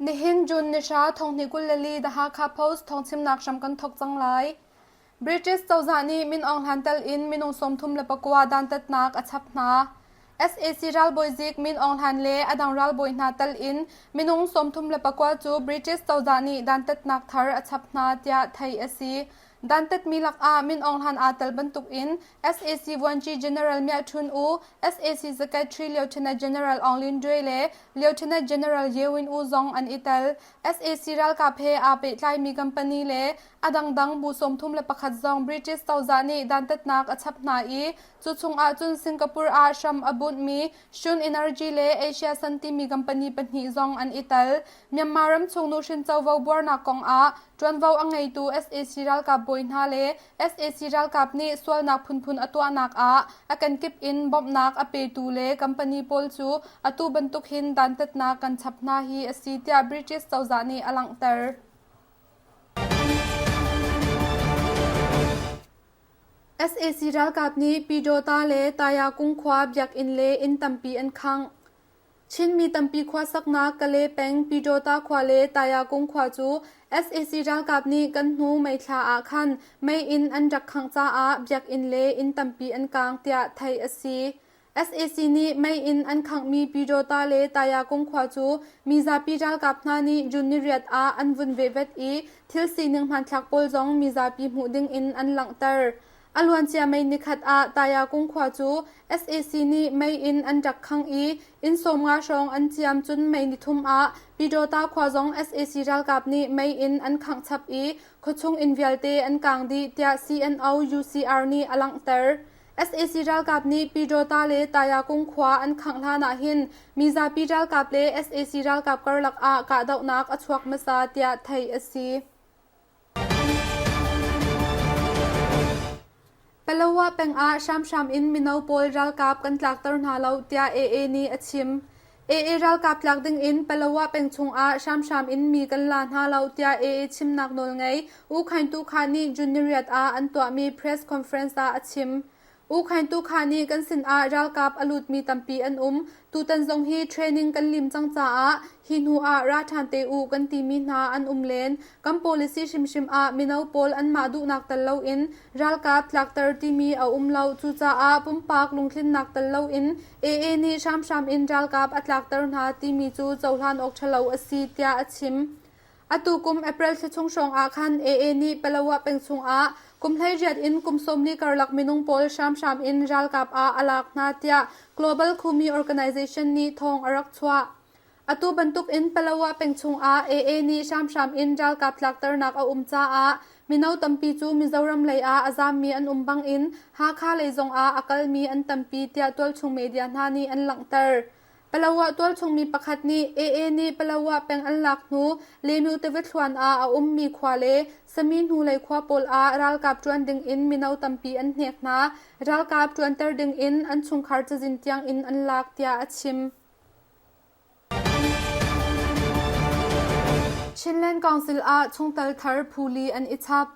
Nihin June ni hra thonghnih 24 The Hakha Post thawngchimnak hram kan thawk cang lai. British cozah nih Min Aung Hlaing tel in minung 39 dantatnak a chap hna. Sac ralbawi zik Min Aung Hlaing le a dang ralbawi hna tel in minung 34 cu British cozah nih dantatnak thar a chap hna tiah theih a si. Dantatmi lakah Min Aung Hlaing aa tel bantukin sac Vuanci General Myat Htun Oo, sac Secretary Lieutenant General Aung Lin Dwe le Lieutenant General Ye Win Oo zong an i tel. Sac ralkap he aa pehtlaimi company le a dangdang bu 31 zong British cozah nih dantatnak a chap hna i cu chungah cun Singapore ah hram a bunhmi Shun Energy le Asia Sun timi company pahnih zong an i tel. Myanmar ramchung nuhrin covo buarnak kongah ṭuanvo a ngeitu sac ralkap bawi hna le sac ralkap nih sualnak phunphun a tuahnak ah a kenkip in bawmhnak a petu le company pawl cu atu bantuk hin dantatnak kan chap hna hi a si tiah British cozah nih a langhter. Sac ralkap nih Pyidawta le Tayakung khua biakinn le inn tampi an khangh. Chinmi tampi khuasaknak Kale peng Pyidawta khua le Tayakung khua cu sac ralkap nih kan hnu May thla ah khan mei in an rak khangh caah biakinn le inn tampi an kaang tiah theih a si. Sac nih mei in an khanghmi Pyidawta le Tayakung khua cu mizapi ralkap hna nih June niriat ah an vun vehvet i thil sining hmanthlak pawl zong mizapi hmuh ding in an langhter. A luancia May nikhat ah Tayakung khua cu sac nih mei in an rak khangh i inn 50 hrawng an ciam cun May nithum ah Pyidawta khua zong sac ralkap nih mei in an khangh chap i khuachung inn vialte an kaang dih tiah CNO UCR nih a langhter. Sac ralkap nih Pyidawta le Tayakung khua an khangh hlan ah hin mizapi ralkap le sac ralkap karlak ah kahdohnak a chuak hmasa tiah theih a si. Palawa peng ah hramhram in mino pawl ralkap kan tlakter hna lo tiah AA nih a chim. AA ralkap tlak ding in Palawa peng chungah hramhram in mi kan la hna lo tiah AA chimnak nawlngei U Khaing Tu Kha nih June niriat ah an tuahmi press conference ah a chim. U Khaing Tu Kha nih kan sinah ralkap a lutmi tampi an um. Tutan zong hi training kan lim cang caah hi hnu ah ra ṭhan te u kan timi hna an um len. Kan policy hrimhrim ah mino pawl anmah duhnak tel loin ralkap tlakter timi a um lo. Cucaah pumpak lungtlinnak tel loin AA nih hramhram in ralkap a tlakter hna timi cu cohlan awk ṭhalo a si tiah a chim. Atu kum April thla chung hrawng ah khan AA nih Palawa peng chungah kum 18 in kum 40 karlak minung pawl hramhram in ralkap ah a lak hna tiah Global Khumi Organization nih thawng a rak chuah. Atu bantuk in Palawa peng chungah AA nih hramhram in ralkap tlakternak a um caah mino tampi cu Mizoram lei ah a zaammi an um bangin Hakha lei zongah a kalmi an tampi tiah tualchung media hna nih an langhter. Palawa tualchung mi pakhat nih AA nih Palawa peng an lak hnu Lemyu tiva thluan ah a ummi khua le Sami hnulei khua pawl ah ralkap ṭuan dingin mino tampi an hnek hna. Ralkap ṭuanter dingin an chungkhar cazin tiang in an lak tiah a chim. Chinland Council ah chungtel thar phu li an i chap.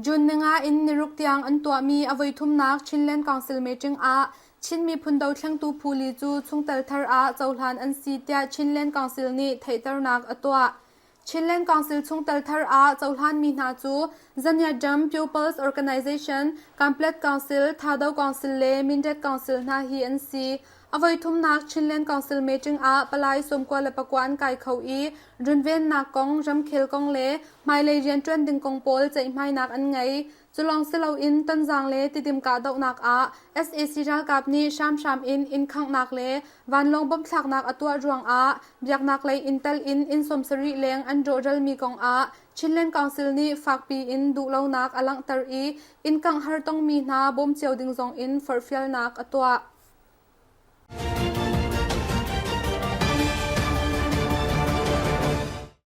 June ninga in niruk tiang an tuahmi a voithumnak Chinland Council meeting ah Chin miphun dothlengtu phu li cu chungtel thar ah cohlan an si tiah Chinland Council nih theihternak a tuah. Chinland Council chungtel thar ah cohlanmi hna cu Zanyatjam Pupils Organization, Kamplet Council, Thado Council le Mindat Council hna hi an si. A voithumnak Chinland Council meeting ah palai 99 an kai kho i runvennak kong, ramkhel kong le hmailei rianṭuan ding kong pawl ceihmainak an ngei. Culawng si loin Tonzang le Tidim kahdohnak ah sac ralkap nih hramhram in inn khanghnak le vanlawng bomb thlaknak a tuah ruangah biaknak lei in tel in inn 70 leng an rawhralmi kongah Chinland Council nih fakpi in duhlonak a langhter i inn kangh har tongmi hna bawm cio ding zong in forhfialnak a tuah.